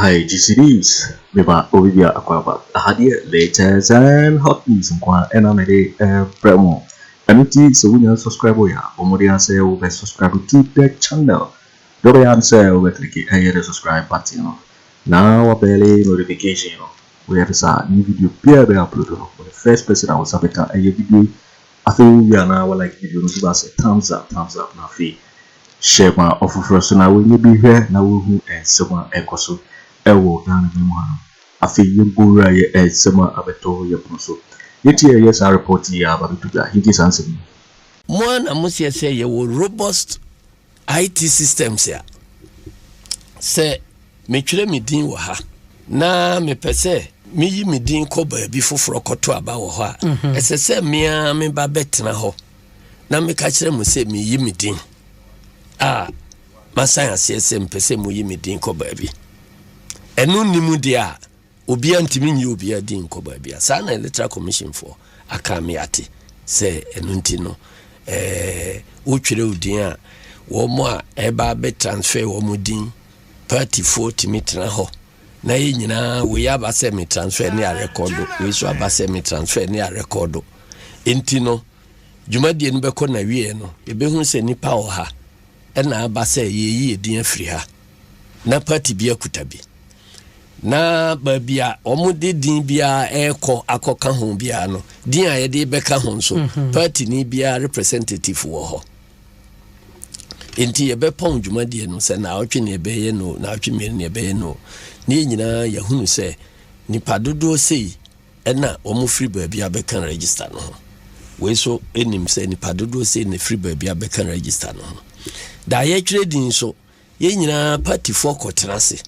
Aha yɛ GC News, mema obi bia akwaaba. Aha deɛ latest and hot news nko ara ɛna mede ɛbrɛ mo. Ɛno nti sɛ wonya subscribe yɛ a, bɔ mmɔden ara sɛ wobɛ subscribe to the channel. Deɛ wobɛyɛ ara ne sɛ wobɛ click ɛyɛ the subscribe button no na wabɛle notification no. Woyɛ no saa a, new video biara bɛ upload no, wo ne first person a wo nsa bɛka ɛyɛ video yi. Afei wowie a na wa like video no nso ba sɛ thumbs up, thumbs up na afei Hyɛ ma ɔfoforɔ so na wanya bi hwɛ na wahu nsɛm a ɛrekɔ so wɔ Ghana man mu ha no. Afei yɛnkɔ wura yɛ nsɛm a abɛtɔ yɛ pono so. Yɛnti a yɛyɛ saa report yi a aba abɛto dwa. Yɛntie saa nsɛm yi. Mo ara na moseɛ sɛ yɛwɔ robust IT systems a, sɛ metwerɛ me din wɔ ha na mepɛ sɛ meyi me din kɔ baabi foforɔ kɔto aba wɔ hɔ a, ɛsɛ sɛ me ara meba bɛtena hɔ na meka kyerɛ mo sɛ meyi me din a masan aseɛ sɛ mpɛ sɛ moyi me din kɔ baabi. Ɛno nni mu deɛ a, obiara ntumi nyi obiara din nkɔ baabi a. Saa na Electoral Commission foɔ aka me ate sɛ ɛno nti no ɛɛ wotwerɛ wo din a wɔn a ɛba abɛ transfer wɔn din party foɔ tumi tena hɔ na yɛ nyinaa wei aba sɛ me transfer ne arekɔdo wei so aba sɛ me transfer ne arekɔdo nti no dwumadie no bɛkɔ n'awieɛ no, yɛbɛhunu sɛ nnipa wɔ ha na aba sɛ yɛreyi yɛn din afiri ha na party bi akuta bi. Na baabi a wɔde din biara ɛrekɔ akɔka ho biara no, din a yɛde bɛka ho nso, mhm. party ni biara representative wɔ hɔ. Nti yɛbɛpɔn dwumadie no sɛ naawɔtwe ne yɛbɛyɛ no, naawɔtwe mmienu ne yɛbɛyɛ no, ne yɛn nyinaa yɛhunu sɛ nipa dodoɔ sei Ɛna wɔfiri baabi abɛka register no ho. Wei nso nim sɛ nipa dodoɔ sei na ɛfiri baabi abɛka register no ho. Da a yɛtwerɛ din nso, yɛn nyinaa patifoɔ kɔtena ase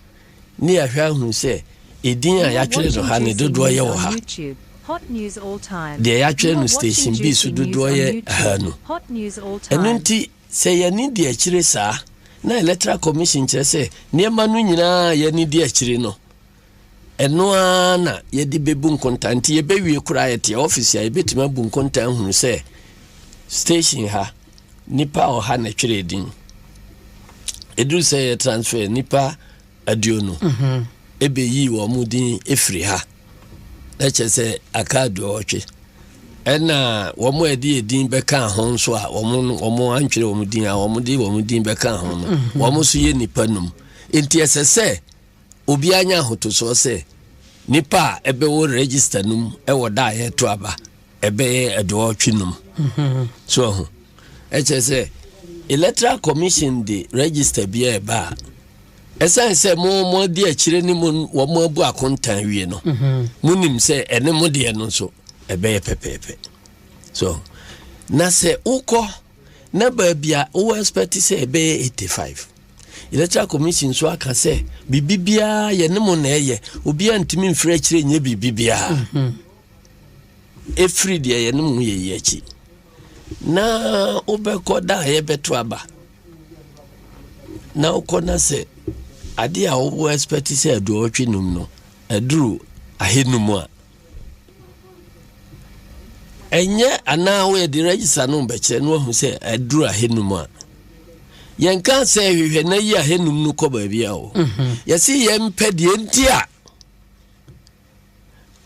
ne yɛahwɛ ahunu sɛ edin a yɛatwerɛ no ha ne dodoɔ yɛ wɔ ha. Deɛ yɛatwerɛ no station B so dodoɔ yɛ ahanu. Ɛno nti sɛ yɛn ani di akyire saa na Electoral Commission kyerɛ sɛ nneɛma no nyinaa yɛn ani di akyire no, Ɛno ara na yɛde bɛbu nkontaa. Nti yɛbɛwie koraa yɛte ɔfisi a yɛbɛtumi abu nkontaa ahunu sɛ station ha nipa ɔha na ɛtwerɛ din. Ɛduru sɛ yɛ transfer nipa 20 ɛbɛyii wɔn mu din ɛfiri ha na kyerɛ sɛ aka 80 ɛna wɔn a ɛde edin bɛka ho nso a wɔn wɔn antwerɛ wɔn din a wɔn de wɔn din bɛka ho no wɔn nso yɛ nipa num nti ɛsɛ sɛ Obiara nya ahotosoɔ sɛ nnipa a ɛbɛwɔ register no mu wɔ da a yɛreto aba ɛbɛyɛ aduɔwɔtwe num. So ahu? Ɛkyerɛ sɛ Electoral Commission de register bi a ɛba a, ɛsiane sɛ mo mo adi akyire ne mo wɔn abu akontan wie no, mo nim sɛ ɛne mo deɛ no nso ɛbɛyɛ pɛpɛɛpɛ. So na sɛ wokɔ na baabi a wowɔ expect sɛ ɛbɛyɛ 85 Electoral Commission nso aka sɛ biribi biara yɛ ne mo na ɛyɛ, obiara ntumi mfiri akyire nyɛ biribi biara mhm. ɛfiri deɛ yɛ ne mo yɛ yi akyi na wobɛkɔ da a yɛbɛto aba na wokɔ na sɛ adeɛ a wowɔ expect sɛ 85 no aduru ahenum a Ɛnyɛ anaa woyɛ de register no bɛkyerɛ na wahu sɛ aduru ahenum a. Yɛnka sɛ hwehwɛ na yi ahenum no kɔ baabi a o. Mhm. Yɛse yɛmpɛ deɛ nti a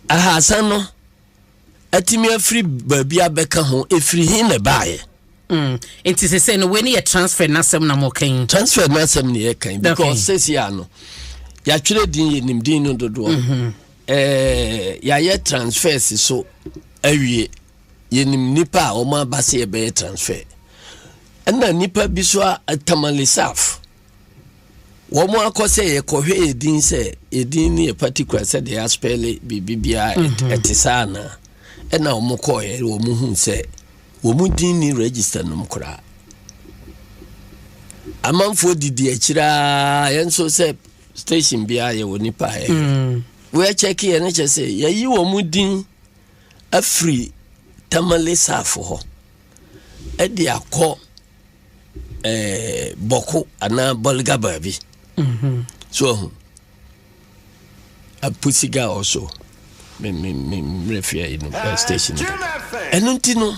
300 no atumi afiri baabi abɛka ho ɛfiri he na ɛbaeɛ. Nti sese no wei ne yɛ transfer n'asɛm na mo kan. Transfer n'asɛm ne yɛ kan because sese ano yɛatwerɛ din yɛ nim din no dodoɔ. Mm-hmm. Ɛɛ yɛayɛ transfers so awie yɛnim nipa a wɔn aba sɛ yɛbɛyɛ transfer ɛna nipa bi so a Tamale South wɔn akɔ sɛ yɛkɔhwɛ yɛ din sɛ yɛ din ne yɛ particular sɛ deɛ yɛaspɛle biribi biara mhm. ɛte saa anaa ɛna wɔn kɔɔɛ wɔn hu sɛ wɔn din ni register nom koraa amanfoɔ didi akyire aa yɛn nso sɛ station biara yɛwɔ nipa a ɛhwɛ mm. wɔakyɛke yɛ no kyɛ sɛ yɛyi wɔn mu din afiri Tamale Safo hɔ ɛde akɔ ɛɛ Bɔko anaa Bɔlga baabi mm-hmm. so ahu Apusiga also me me me mmerɛ fia yi no eh, station no ɛno nti no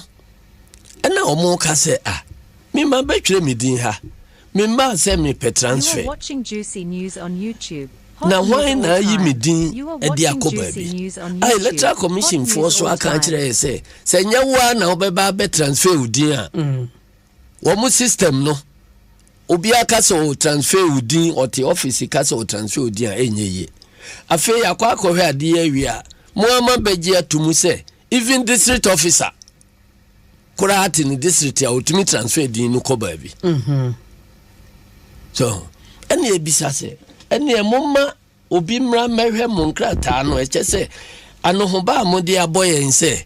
ɛna wɔn ka sɛ ah me ma bɛtwerɛ me din ha. Me mmaa sɛ me pɛ transfer. Na hwan na ayi me din de akɔ baabi? A Electoral Commission foɔ so aka akyerɛ yɛ sɛ, sɛ nyɛ wo ara na wobɛba abɛ transfer wo din a, wɔn system no, obiara ka sɛ o transfer wo din, ɔte office ka sɛ o transfer wo din a, ɛnyɛ yie. Afei akɔ akɔhwɛ adeɛ awie a, mo ama bɛgye ato mu sɛ even district officer koraa te ne district a ɔtumi transfer din no kɔ baabi. So ɛne ebisa sɛ ɛneɛ momma obi mmra mmɛhwɛ mo nkrataa no. Ɛkyɛ sɛ anohoba a mode abɔ yɛn sɛ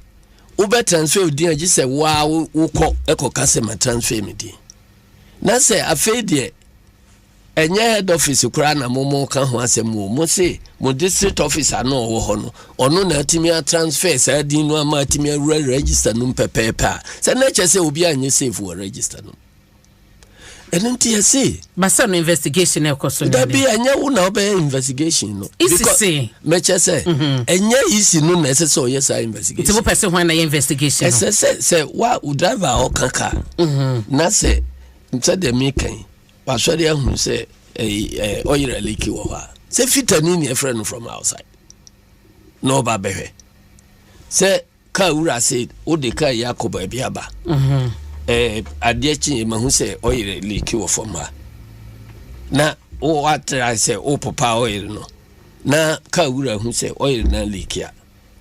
wobɛ transfer din a, gye sɛ woa wokɔ ɛkɔka sɛ ma transfer me din, na sɛ afei deɛ ɛnyɛ head office koraa na mo ka ho asɛm o, mo se mo district officer no ɔwɔ hɔ no, ɔno na atumi atransfer saa din no ama atumi awura register no mu pɛpɛɛpɛ a, sɛ na kyerɛ sɛ obi anyɛ safe wɔ register no. Ɛno nti yɛse basa no investigation ɛkɔ so. Dabi, ɛnyɛ wo na wobɛyɛ investigation no. EC se. Mɛkyɛ sɛ ɛnyɛ EC no na ɛsɛ sɛ ɔyɛ saa investigation. Nti wopɛ sɛ hwan na yɛ investigation no? Ɛsɛ sɛ wa wo driver a ɔka car na sɛ sɛdeɛ meka yi, wasɔre ahunu sɛ ɛyi ɔyerɛ leak wɔ hɔ a, sɛ fitani ne ɛfrɛ no from outside na ɔba bɛhwɛ sɛ kaa wura se wode kaa yi akɔ baabi aba, adeɛ kye mahu sɛ ɔyerɛ leak wɔ fam ha, na woatra sɛ wopopa ɔyere no na kaa wura hu sɛ ɔyere no leak a,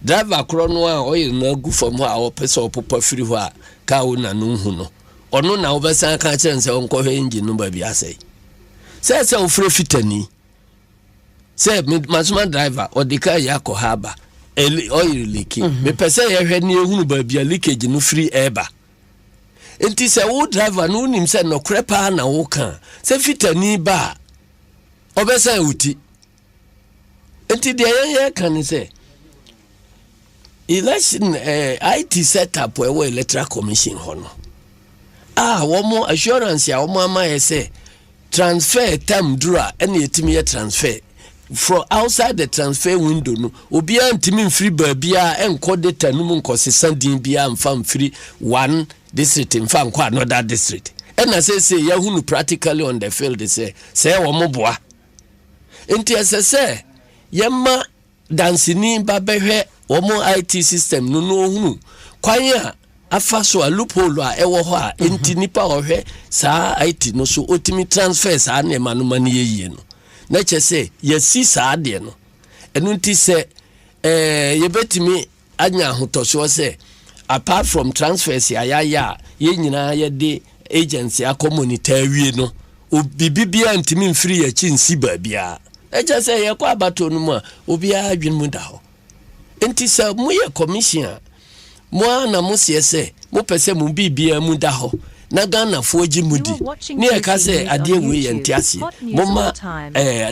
driver korɔ no a ɔyere no agu fam hɔ a ɔpɛ sɛ ɔpopa firi hɔ a kaa wo na no hu no, ɔno na wobɛsan ka kyerɛ no sɛ ɔnkɔhwɛ engine no baabi asɛe? Sɛ wofrɛ fitani sɛ masoma driver, ɔde kaa yi akɔ ha aba, ɔyere leak, mepɛ sɛ yɛhwɛ ne yɛhunu baabi a leakage no firi ɛɛba. Nti sɛ wo driver no wonim sɛ nɔkorɛ paa na woka a, sɛ fitani ba a, ɔbɛsan wo ti. Nti deɛ yɛn yɛka ne sɛ election IT setup ɛwɔ Electoral Commission hɔ no a, wɔn assurance a wɔn ama yɛ sɛ transfer time duru a, ɛna yɛtumi yɛ transfer from outside the transfer window no, obiara ntumi mfiri baabiara ɛnkɔ data no mu nkɔsesa din biara mfa mfiri one district mfa nkɔ another district. Ɛna sɛsɛ yɛahunu practically on the field sɛ wɔn boa. Nti ɛsɛ sɛ yɛma danseni ba bɛhwɛ wɔn IT system no na ohunu kwan a afa so a loophole a ɛwɔ hɔ a nti nipa a ɔhwɛ saa IT no so otumi transfer saa nneɛma no ma no yɛ yie no, na kyerɛ sɛ yɛsi saa adeɛ no. Ɛno nti sɛ yɛbɛtumi anya ahotɔsoɔ sɛ apart from transfers a yɛayɛ a yɛn nyinaa yɛde agency akɔ monitor awie no, biribi biara ntumi mfiri yɛn akyi nsi baabiara. Ɛkyɛ sɛ yɛkɔ abatoɔ no mu a, obiara adwene mu da hɔ. Nti sɛ moyɛ commission a, mo ara na moseɛ sɛ mopɛ sɛ mo biribiara mu da hɔ na Ghanafoɔ gye mu di, ne yɛka sɛ adeɛ wei yɛ nte aseɛ, momma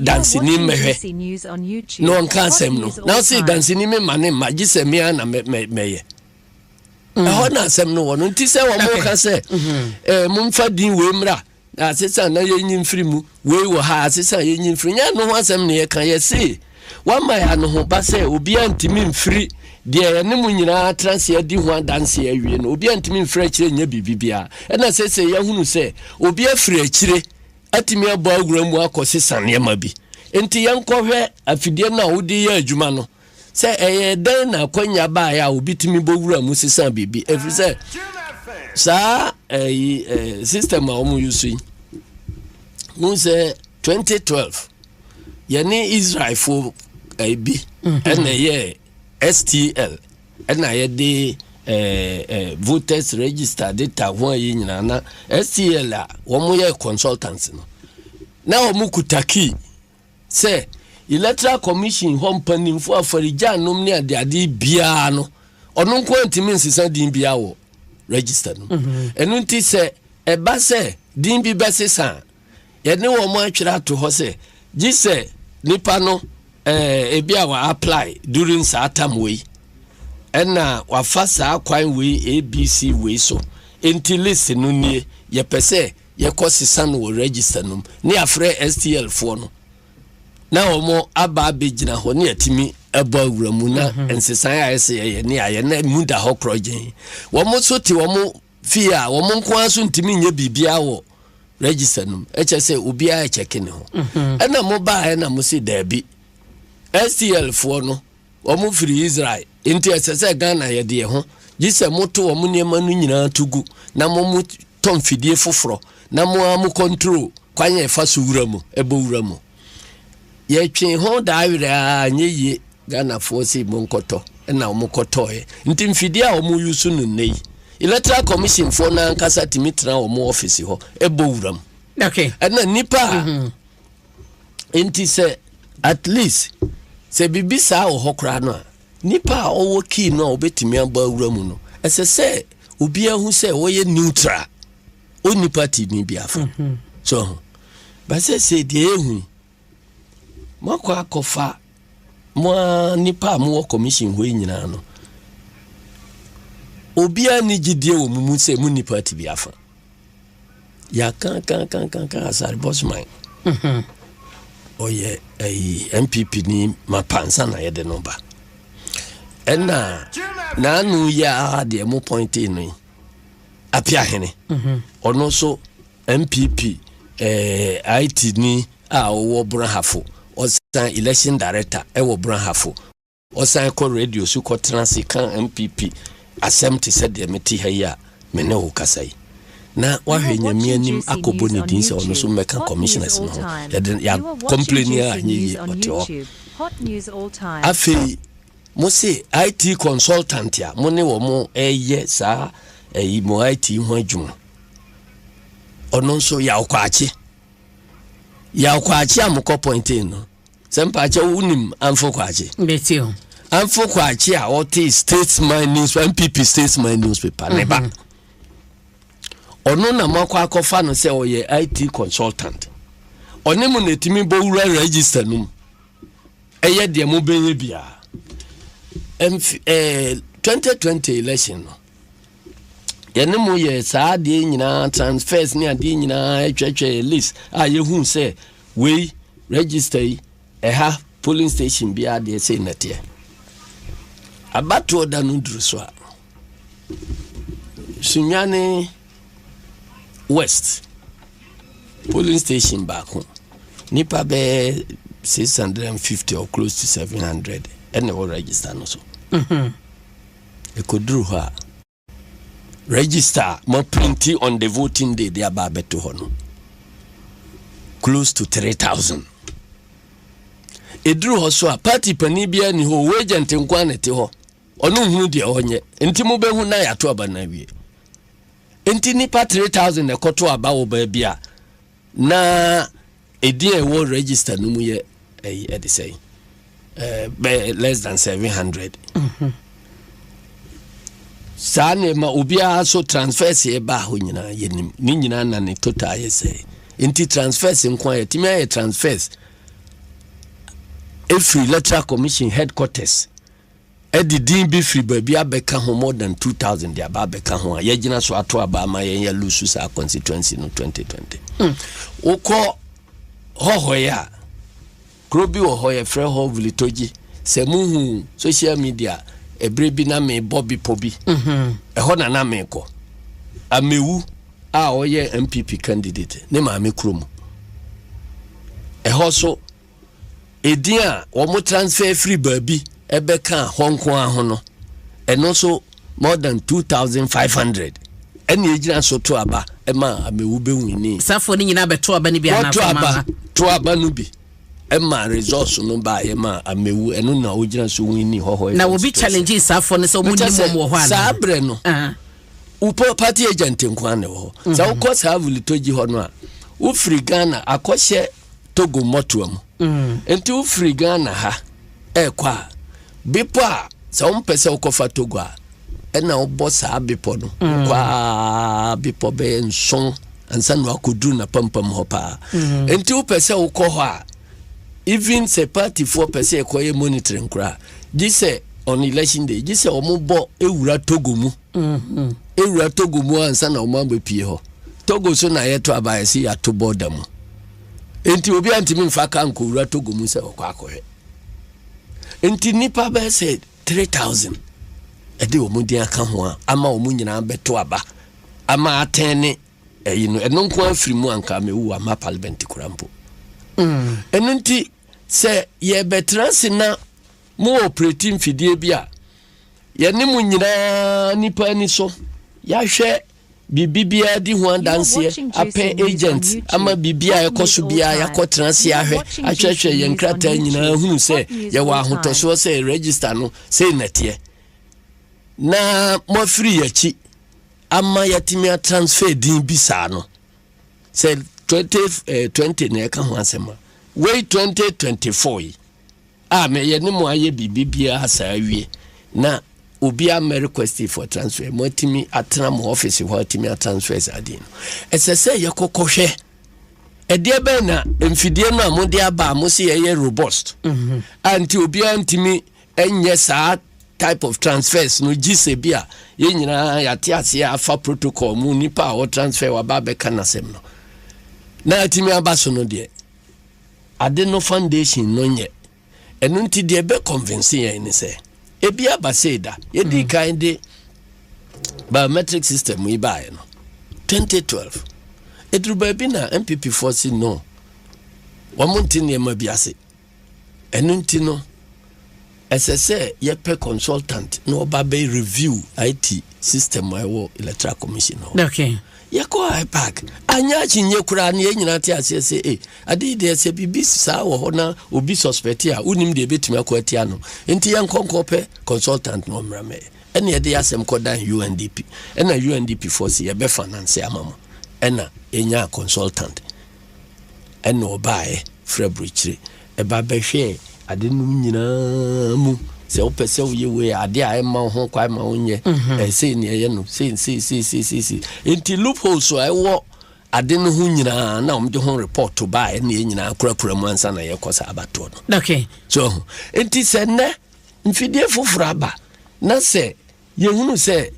danseni mmɛhwɛ na ɔnka asɛm no, na ɔse danseni me ma ne mma, gye sɛ mea na mɛyɛ. Ɛhɔ na asɛm no wɔ no. Nti sɛ wɔn ka sɛ momfa din wei mmra na asesa na yɛnyi mfiri mu, wei wɔ ha asesa yɛnyi mfiri, nyɛ no ho asɛm ne yɛka. Yɛse wama yɛ ano ho ba sɛ obiara ntumi mfiri deɛ yɛne mu nyinaa tena ase adi ho adanse awie no, obiara ntumi mfiri akyire nyɛ biribi biara. Ɛna sɛsɛ yɛahunu sɛ obi afiri akyire atumi abɔ awura mu akɔ sesa nneɛma bi. Nti yɛnkɔhwɛ afidie no a wode yɛ adwuma no sɛ ɛyɛ dɛn na akwanya baeɛ a obi tumi bɔ wura mu sesa biribi, ɛfiri sɛ saa ɛyi system a wɔn yi so yi mu sɛ 2012 yɛne Israelfoɔ bi ɛna ɛyɛ STL, ɛna yɛde ɛɛ ɛɛ voters register data ho a yɛ nyinaa na STL a wɔn yɛ consultants no na wɔn kuta key sɛ Electoral Commission hɔ mpanimfoɔ afarigya nom ne adeade biara no, ɔno nko ntumi nsesa din biara wɔ register no. Ɛno nti sɛ ɛba sɛ din bi bɛsesa a, yɛne wɔn atwerɛ ato hɔ sɛ gye sɛ nipa no ebi a wa apply during saa time wei, ɛna wafa saa kwan wei ABC wei so, nti list no nie, yɛpɛ sɛ yɛkɔ sesa no wɔ register no mu, ne afrɛ STL foɔ no na wɔn aba abɛgyina hɔ ne yɛtumi ɛbɔ awura mu na nsesan a ɛsɛ yɛyɛ ne ayɛ na mu da hɔ korɔ gyɛn. Wɔn nso te wɔn fie a wɔn nko ara so ntumi nyɛ biribiara wɔ. Register no mu ɛkyɛ sɛ obiara ɛkyɛke ne ho. Ɛna mo baeɛ na mo se daabi, STL foɔ no wɔn firi Israel, nti ɛsɛ sɛ Ghana yɛde yɛ ho gye sɛ moto wɔn nneɛma no nyinaa to gu na mo mo tɔ mfidie foforɔ na mo ara mo control kwan a ɛfa so wura mu, ɛbɔ wura mu. Yɛtwe ho daa werɛ a nyɛ yie. Ghanafoɔ sei monkɔtɔ, ɛna wɔn kɔtɔɔɛ. Nti mfidie a wɔn use no nnɛ yi, Electoral Commission foɔ no ankasa tumi tena wɔn office hɔ ɛbɔ wura mu. Ɛna nipa a nti sɛ at least sɛ biribi saa wɔ hɔ koraa no a, nipa a ɔwɔ key no a ɔbɛtumi abɔ awura mu no, ɛsɛ sɛ obiara hu sɛ wɔyɛ neutral, ɔnni party ni bi afa. So ho basɛ sɛ deɛ ɛhu yi, moakɔ akɔfa mo ara nipa a mowɔ commission hɔ yi nyinaa no, obiara ni gyidie wɔ mo mu sɛ mo ni party bi afa. Yɛakankankankankan Asare Bosman ɔyɛ ɛyi NPP ni mapansa na yɛde no ba, ɛna n'ano yi a deɛ mo pointe no yi, Apiahene, ɔno nso NPP IT ni a ɔwɔ Brahafo, ɔsan election director ɛwɔ Brahafo, ɔsan kɔ radio so kɔtena ase ka NPP asɛm te sɛ deɛ mete ha yi a me ne wo kasa yi, na wahwɛ Nyame anim akɔbɔ ne din sɛ ɔno nso mmɛka commissioners no ho. Yɛde yɛ complain a anyɛ yie, ɔte hɔ. Afei mo se IT consultant a mo ne wɔ mo ɛyɛ saa ɛyi mo IT ho adwuma, ɔno nso Yawkwakye, Yawkwakye a mokɔ pointing no sɛ mpaakyɛ wonim Amfo Kwakye. Bɛti o. Amfo Kwakye a ɔte Statesman news, NPP Statesman newspaper ne ba, ɔno na moakɔ akɔfa no sɛ ɔyɛ IT consultant. Ɔne mo na ɛtumi bɔ wura register no mu ɛyɛ deɛ mobɛyɛ biara. 2020 election no, yɛne mo yɛ saa adeɛ nyinaa, transfers ne adeɛ nyinaa, atwatwa yɛ list a yɛhu sɛ wei register yi ɛha polling station biara deɛ sei nɛteɛ. Abatoɔ da no duru so a, Sunyane West polling station baako, nipa bɛyɛ 650 or close to 700 ɛna ɛwɔ register no so. Ɛkɔduru hɔ a, register ma print on the voting day de aba abɛto hɔ no, close to 3000. Ɛduru hɔ so a, party panin biara ni hɔ, owó agent nko a na ɛte hɔ. Ɔno nhunu deɛ ɔnyɛ, nti mobɛhu na yɛato aba no awie. Nti nipa 3000 na ɛkɔto aba wɔ baabi a na ɛdin a ɛwɔ register no mu yɛ ɛyi ɛde sɛn, bɛyɛ less than 700. Saa nneɛma obiara so transfers ɛbaa hɔ nyinaa, yɛnim ne nyinaa na ne total yɛ sɛ. Nti transfers nko a yɛtumi ayɛ transfers ɛfiri Electoral Commission headquarters ɛde din bi firi baabi abɛka ho more than 2000 de aba abɛka ho a yɛgyina so ato aba ama yɛn yɛ lose saa constituency no 2020. Wokɔ hɔhɔ yi a, kuro bi wɔ hɔ yɛfrɛ hɔ Vilitogyi. Sɛ muhu social media, ɛberɛ bi na mebɔ bepɔ bi ɛhɔ na mekɔ Amewu a ɔyɛ NPP candidate ne maame kurom ɛhɔ so, ɛdin a wɔn transfer firi baabi ɛbɛka hɔ nko ara ho no, ɛno nso more than 2500 ɛna egyina so to aba ɛma Amewu bɛwin ni. Safoɔ no nyinaa bɛto aba no bi anaa? Wɔto aba, to aba no bi ɛma results no ba yɛ ma Amewu, ɛno na ogyina so win ni hɔhɔ. Na obi challenge saafoɔ no sɛ ɔmo nim wɔn wɔ hɔ anaa? Saa berɛ no, wopɔ party agent nko ara na ɛwɔ hɔ. Sɛ wokɔ saa Vulitoji hɔ no a, wofiri Ghana akɔhyɛ Togo mmɔtoa mu, nti wofiri Ghana ha ɛrekɔ a, bepɔ a sɛ wompɛ sɛ wokɔfa Togo a, ɛna wobɔ saa bepɔ no wokɔ a, bepɔ bɛyɛ 7 ansa na wakɔduru napampam hɔ paa. Nti wopɛ sɛ wokɔ hɔ a, even sɛ partyfoɔ pɛ sɛ ɛkɔyɛ monitoring koraa, gye sɛ on election day, gye sɛ ɔmo bɔ ewura Togo mu, ewura Togo mu ansa na ɔmo abɛpie hɔ. Togo so na yɛto aba, yɛsi yɛato border mu, nti obi antumi nfa ka nkɔwura Togo mu sɛ ɔkɔ akɔhwɛ. Nti nipa bɛyɛ sɛ 3000 ɛde wɔn din aka ho a ama wɔn nyinaa bɛto aba ama atɛn ne. ɛyi no, ɛno nko afiri mu anka mewu ama parliament kora mpo. Ɛno nti sɛ yɛbɛtena ase na mo operate mfidie bi a yɛne mo nyinaa nipa ani so yɛahwɛ biribi biara di ho adanseɛ, apɛ agent ama biribi a ɛkɔ so biara, yɛakɔtena ase ahwɛ, ahwɛhwɛ yɛn nkrataa nyinaa hunu sɛ yɛwɔ ahotɔsoɔ sɛ register no sei nɛteɛ, na moafiri yɛakyi ama yɛatumi atransfer din bi saa no, sɛ 2020 na ɛka ho asɛm a, wei 2024 yi a mɛyɛ ne mo ayɛ biribi biara saa awie na obi ama request for transfer, mo atumi atena mo office hɔ atumi atransfer saa din no, ɛsɛ sɛ yɛkɔkɔ hwɛ ɛdeɛ bɛn na mfidie no a mode aba a mo se yɛyɛ robust a nti obiara ntumi nyɛ saa type of transfers no, gye sɛ bi a yɛn nyinaa yɛate aseɛ afa protocol mu, nipa a ɔtransfer waba abɛka n'asɛm no na atumi aba so no deɛ, ade no foundation no nyɛ. Ɛno nti deɛ ɛbɛ convince yɛn ne sɛ ebi aba sei da yɛdi kan de biometric system yi baeɛ no 2012, ɛduru baabi na NPP foɔ si no, wɔn nte nneɛma bi ase. Ɛno nti no ɛsɛ sɛ yɛpɛ consultant na ɔba bɛ review IT system a ɛwɔ Electoral Commission hɔ. Yɛkɔ IPAC, anyɛ akyinnye koraa ne yɛn nyinaa te aseɛ sɛ ade yi deɛ, sɛ biribi saa wɔ hɔ na obi suspect a, wonim deɛ ɛbɛtumi akɔ atia no, nti yɛnkɔ pɛ consultant na ɔmmra mɛyɛ. Ɛne yɛde yɛ asɛm kɔdan UNDP, ɛna UNDP foɔ sɛ yɛbɛ finance ama mo, ɛna yɛnya consultant, ɛna ɔbaeɛ frɛ burokyire ɛba bɛhwɛ ade nom nyinaa mu sɛ wopɛ sɛ woyɛ wei, ade a ɛma wo ho kwan ma wonyɛ sei ne ɛyɛ no sei sei sei sei sei sei. Nti loopholes a ɛwɔ ade no ho nyinaa na wɔmde ho report baeɛ ne yɛn nyinaa kurakura mu ansa na yɛkɔ saa abatoɔ no. So nti sɛ nnɛ mfidie foforɔ aba na sɛ yɛhunu sɛ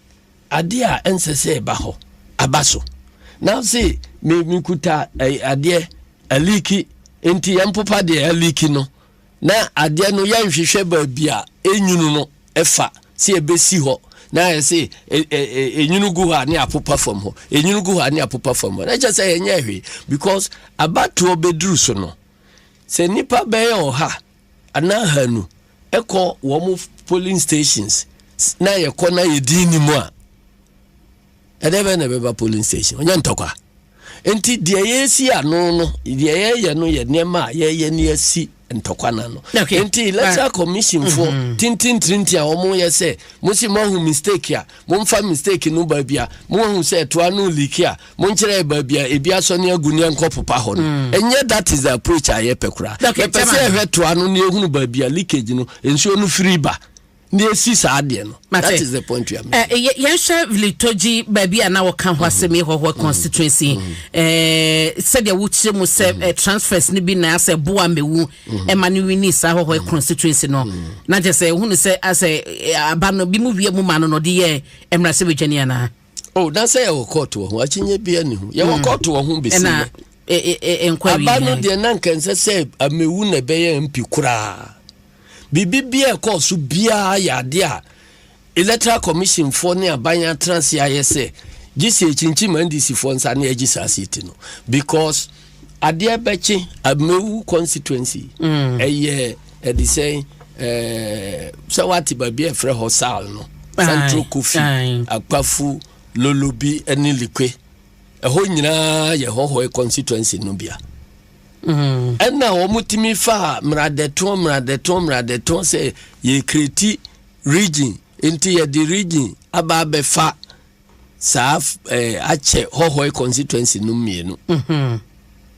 adeɛ a ɛnsɛ sɛ ɛba hɔ aba so na sɛ mekuta adeɛ aleak, nti yɛmpopa deɛ aleak no na adeɛ no yɛnhwehwɛ baabi a ɛnwunu no ɛfa sɛ ɛbɛsi hɔ na ayɛ sɛ ɛnwunu gu hɔ a ne apopa fam hɔ, ɛnwunu gu hɔ a ne apopa fam hɔ, na kyerɛ sɛ yɛnyɛ hwee, because abatoɔ bɛduru so no, sɛ nnipa bɛyɛ 100 anaa 200 ɛkɔ wɔn polling stations na yɛkɔ na yɛdin ni mu a, ɛdɛ bɛn na ɛbɛba polling station? Ɔnyɛ ntɔkwa. Nti deɛ yɛsi ano no, deɛ yɛyɛ no yɛ nneɛma a yɛyɛ ne yɛsi ntɔkwa no ano. Nti Electoral Commission foɔ tintintirinti a wɔn yɛ sɛ mo si mo ahu mistake a, momfa mistake no baabi a mo ahu sɛ ɛtoa no leak a, monkyerɛ baabi a ebi asɔ ne agu ne nkɔ popa hɔ no, ɛnyɛ that is the approach a yɛpɛ koraa. Yɛpɛ sɛ yɛhwɛ toa no ne ehunu baabi a leakage no, nsuo no firi ba ne esi saa adeɛ no. That is the point we are making. Yɛnhwɛ Litoji baabi a na wɔka ho asɛm yi, Hɔhoɔ constituency, sɛdeɛ wokyerɛ mu sɛ transfers no bi na asɛ boa mɛwu ɛma no win saa Hɔhoɔ constituency no, na kyerɛ sɛ wohunu sɛ asɛ aba no bi mu wie mu ma no na ɔde yɛ mmarahyɛbadwani anaa? Oh, na sɛ yɛwɔ court wɔ ho, akyinnye bia ni ho, yɛwɔ court wɔ ho bɛsi nnɛ. Aba no deɛ, na nka nsɛ sɛ Amewu na ɛbɛyɛ MP koraa. Biribi bia ɛkɔɔ so biara yɛ adeɛ a Electoral Commission foɔ ne aban atena ase ayɛ sɛ gye sɛ ekyinkyim NDC foɔ nsa ne agye saa seat no, because adeɛ bɛkye Amewu constituency ɛyɛ ɛde sɛ sɛ wate baabi a ɛfrɛ hɔ Sal no, Santrokofi, Akpafu, Lolobi ne Likwe, ɛhɔ nyinaa yɛ Hɔhɔe constituency no bia. Ɛna wɔn tumi fa mmeradɛtoɔ mmeradɛtoɔ mmeradɛtoɔ sɛ yɛcreate region, nti yɛde region aba abɛfa saa akyɛ Hɔhɔe constituency no mmienu.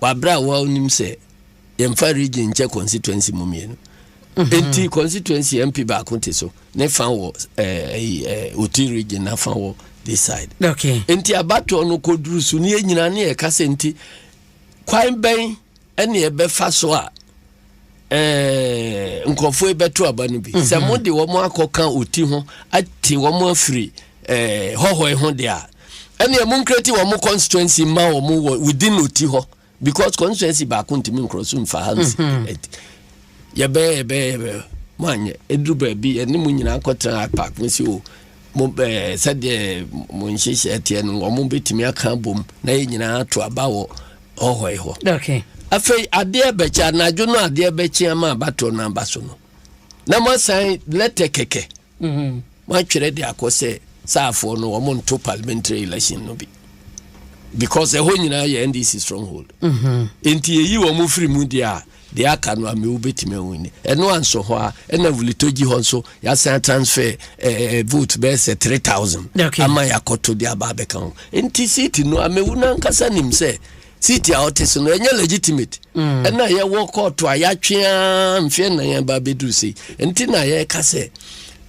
Wabere a wɔnim sɛ yɛmfa region nkyɛ constituency mu mmienu, nti constituency MP baako te so, ne fa wɔ ɛɛ ɛɛ Oti Region, na fa wɔ this side. Nti abatoɔ no kɔduru so ne yɛn nyinaa ne yɛka sɛ, nti kwan bɛn ɛne yɛbɛfa so a nkurɔfoɔ yi bɛto aba no bi sɛ mode wɔn akɔka Oti ho ate wɔn afiri Hɔhɔe ho deɛ a, ɛne moncreate wɔn constituency ma wɔn wɔ within Oti hɔ, because constituency baako ntumi nkorɔ so mfa ha nsi. Yɛbɛyɛ yɛbɛyɛ yɛbɛyɛ, mo anyɛ. Ɛduru baabi, yɛne mo nyinaa kɔtena park mo si o. Mo ɛɛ sɛdeɛ mo nhyehyɛɛ teɛ no, wɔn bɛtumi aka abom na yɛn nyinaa ato aba wɔ hɔhɔe hɔ. Okay. Afei adeɛ bɛkye anadwo no adeɛ bɛkye ama abatoɔ no aba so no, na moasan lɛtɛ kɛkɛ moatwerɛ de akɔ sɛ saafoɔ no wɔn nto parliamentary election no bi because ɛhɔ nyinaa yɛ NDC stronghold. Nti yɛyi wɔn firi mu deɛ a deɛ aka no amewu bɛtumi awini. Ɛno ansɔ hɔ a ɛna Wulitoji hɔ nso yɛasan transfer vote bɛyɛ sɛ 3000 Okay. ama yɛakɔto de aba abɛka ho. Nti seat no amewu no ankasa nim sɛ seat a ɔte so no ɛnyɛ legitimate. Ɛna yɛwɔ kɔɔto a yɛatwe ara mfeɛ 4 aba abɛduru sei. Nti na yɛreka sɛ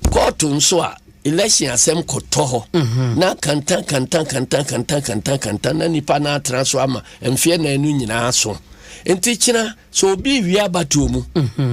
kɔɔto nso a election asɛm kɔtɔ hɔ na kanta kanta kanta kanta kanta kanta na nipa no atena so ama mfeɛ 4 no nyinaa so. Nti kyena sɛ obi wie abatoɔ mu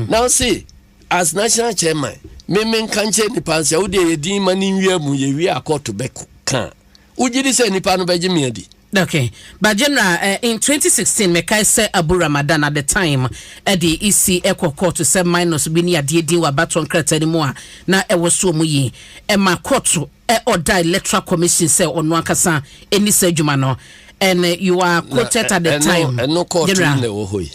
na ɔse as national chairman me menka nkyerɛ nipa sɛ wode yɛ din ma ne nwia mu yɛwie a kɔɔto bɛka, wogye di sɛ nipa no bɛgye me adi? Okay, but General, in 2016, mekae sɛ Abu Ramadan at the time, the EC ɛkɔ court sɛ minus bi ne adeɛ din wɔ abatoɔ nkrataa no mu a na ɛwɔ so mu yi ɛma court ɔda Electoral Commission sɛ ɔno ankasa ɛni sɛ adwuma no, and you are quoted at the time. Ɛno court General, na ɛwɔ hɔ yi.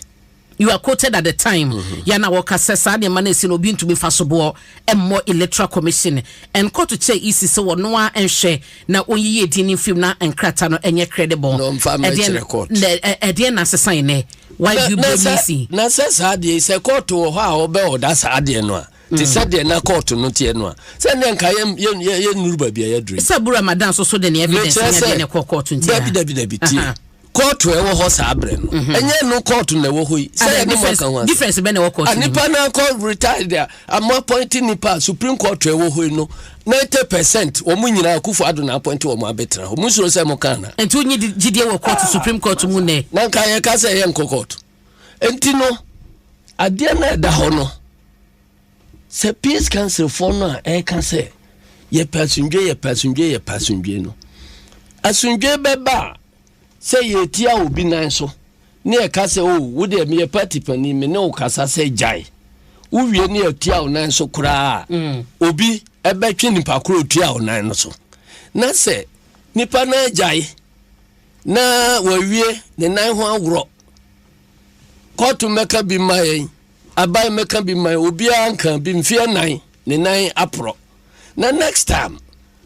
You are quoted at the time yana wɔka sɛ saa nneɛma no esi no obi ntumi fa so boɔ ɛmmɔ Electoral Commission and court kyerɛ EC sɛ wɔno a nhwɛ na ɔnyiyi edin ne mfim na nkrataa no ɛnyɛ credible. Na ɔmfa mmɛkyerɛ court. Ɛdeɛ na asesan nɛ? Why do you blame EC? Na sɛ saa adeɛ yi sɛ kɔɔto wɔ hɔ a ɔbɛ ɔda saa adeɛ no a te sɛ deɛ na kɔɔto no teɛ no a, sɛ deɛ nka yɛnnuru baabi a yɛaduru yi. Sɛ Abu Ramadan nso so de ne evidence Mekyerɛ ne sɛ adeɛ ne kɔ court nti dabi dabi dabi, tie, kɔɔto a ɛwɔ hɔ saa berɛ no ɛnyɛ no kɔɔto na ɛwɔ hɔ yi sɛ yɛne mo aka ho asɛm. Difference bɛ na ɛwɔ court a no mu? Nipa no akɔ retired a amo appoint nipa a Supreme Court ɛwɔ hɔ yi no, 90% wɔn nyinaa Akufo Addo na appoint wɔn abɛtena hɔ. Mo nsoro sɛ mo kan na Nti wonyi gyidie wɔ court, Supreme Court mu nɛ? Na nka yɛka sɛ yɛ nkɔ court. Nti no adeɛ no a ɛda hɔ no sɛ Peace Council foɔ no a ɛreka sɛ yɛpɛ asomdwe, yɛpɛ asomdwe, yɛpɛ asomdwe no, asomdwe bɛba a sɛ yɛtia obi nan so ne yɛka sɛ o wo deɛ meyɛ party panin, me ne wo kasa sɛ gyae, wowie ne yɛtia wo nan so koraa a, obi ɛbɛtwe nipa koro otua wo nan no so na sɛ nipa no agyae na wawie ne nan ho aworɔ, kɔɔto mmɛka bi mma yɛn, aban mmɛka bi mma yɛn, obiara nka bi mfeɛ 4 ne nan aporɔ, na next time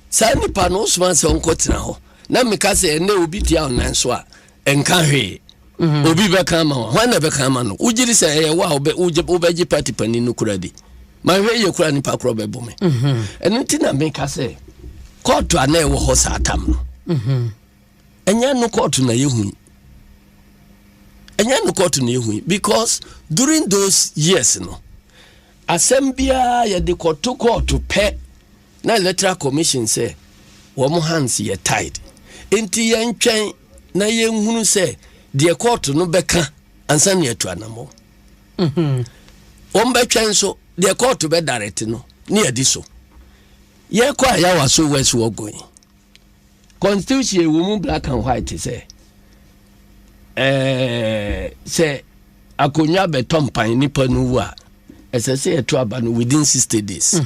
saa nipa no wosoma sɛ ɔnkɔtena hɔ na meka sɛ ɛnɛ obi tia wo nan so a ɛnka hwee, obi bɛka ama wo, hwan na bɛka ama no? Wogye di sɛ ɛyɛ wo a wobɛgye party panin no kora di mahwɛ yɛ kora nipa korɔ bɛbɔ me? Ɛno nti na meka sɛ kɔɔto a na ɛwɔ hɔ saa tam no ɛnyɛ no kɔɔto na yɛhu yi, ɛnyɛ no kɔɔto na yɛhu yi, because during those years no asɛm biara yɛde kɔto kɔɔto pɛ na Electoral Commission sɛ wɔn hands yɛ tied, nti yɛntwɛn na yɛnhunu sɛ deɛ kɔɔto no bɛka ansa na yɛatu anammɔ. Wɔn bɛtwɛn so deɛ kɔɔto bɛdarete no ne yɛdi so. Yɛkɔ Ayawaso West Wuogon constitution ɛwɔ mu black and white sɛ sɛ akonnwa bɛtɔ mpan, nipa no wu a, ɛsɛ sɛ yɛto aba no within 60 days.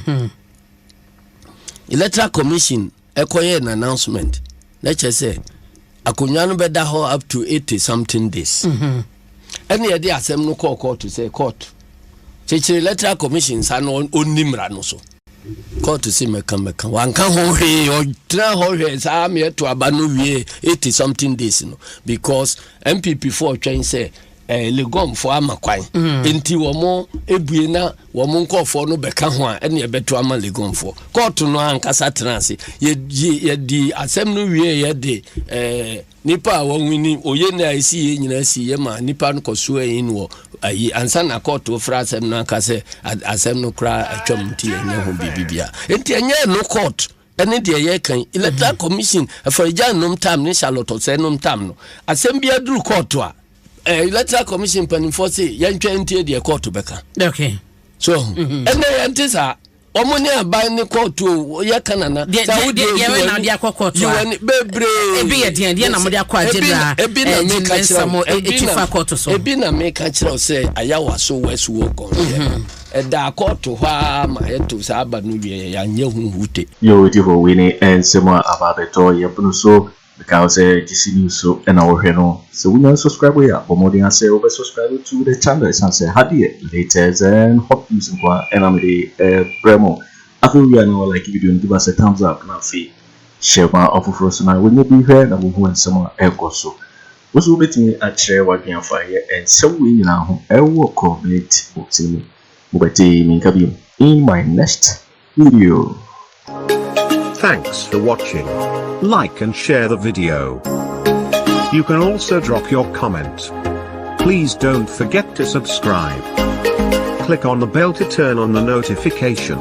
Electoral Commission ɛkɔyɛ an announcement na kyerɛ sɛ akonnwa no bɛda hɔ up to 80 something days. Ɛne yɛde asɛm no kɔɔ court sɛ court kyekyere Electoral Commission sa no ɔnni mmara no so. Court si mɛka mɛka wanka ho hwee, ɔtena hɔ hwɛ saa meɛto aba no wie 80 something days no because NPP foɔ twɛn sɛ Legon foɔ ama kwan nti wɔn ebue na wɔn nkɔɔfoɔ no bɛka ho a ɛne ɛbɛto ama Legon foɔ. Court no ankasa tena ase, yɛdi asɛm no wie, yɛde nipa a wɔn ni oye na esi yɛ nyinaa si yɛ ma nipa no kɔ so ɛyin wɔ ayi ansa na court fra asɛm no aka sɛ asɛm no koraa atwam nti ɛnyɛ ho biribi bia. Nti ɛnyɛ no court ɛne deɛ yɛka. Electoral Commission Afari-Gyan nom tam ne Charlotte Osei nom tam no, asɛm bi aduru court a Electoral Commission mpanimfoɔ se yɛntwɛn ntie deɛ court bɛka. So ɛnɛ yɛnte saa, wɔn ne aban ne court o yɛ nana. Deɛ deɛ na de akɔ court a bebree. Ebi yɛ deɛ deɛ na mo de akɔ agyedra? Ebi na meka kyerɛ etu fa court so. Ebi na meka kyerɛ sɛ Ayawaso West Wuogon yɛ. Ɛdaa kɔɔto hɔ ara ma yɛtoo saa aba no wieeɛ, yɛanyɛ ho hute. Yoo Odifoɔ wei ne nsɛm a aba abɛtɔ yɛn pono so. Mekae wo sɛ GC News so na wohwɛ no. Sɛ wonya nsubscribe yɛ a, bɔ mmɔden ara sɛ wobɛ subscribe to the channel ɛsiane sɛ ha deɛ latest and hot news nko ara na mede brɛ mo. Afei wowie a na wa like video no, give us a thumbs up na afei hyɛ ma ɔfoforɔ nso na wɔnya bi hwɛ na wɔhu nsɛm a ɛrekɔ so. Wo nso wobɛtumi akyerɛ w'adwene afa yɛ nsɛm wei nyinaa ho ɛwɔ comment box no mu. Mobɛte me nka bio in my next video. Thanks for watching. Like and share the video. You can also drop your comment. Please don't forget to subscribe. Click on the bell to turn on the notification.